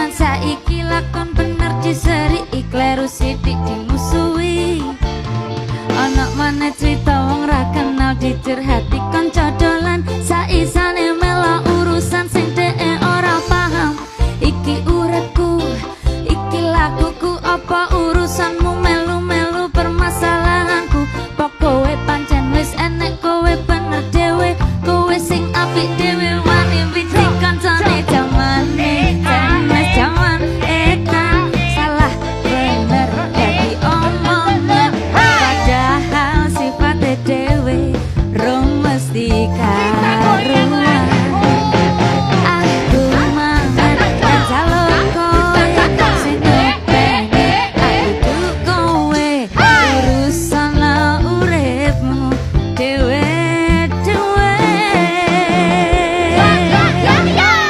Jaman saiki lakon bener diseriki, kleru sithik dimusuhi. Ana maneh cerita wong ra kenal dicurhati.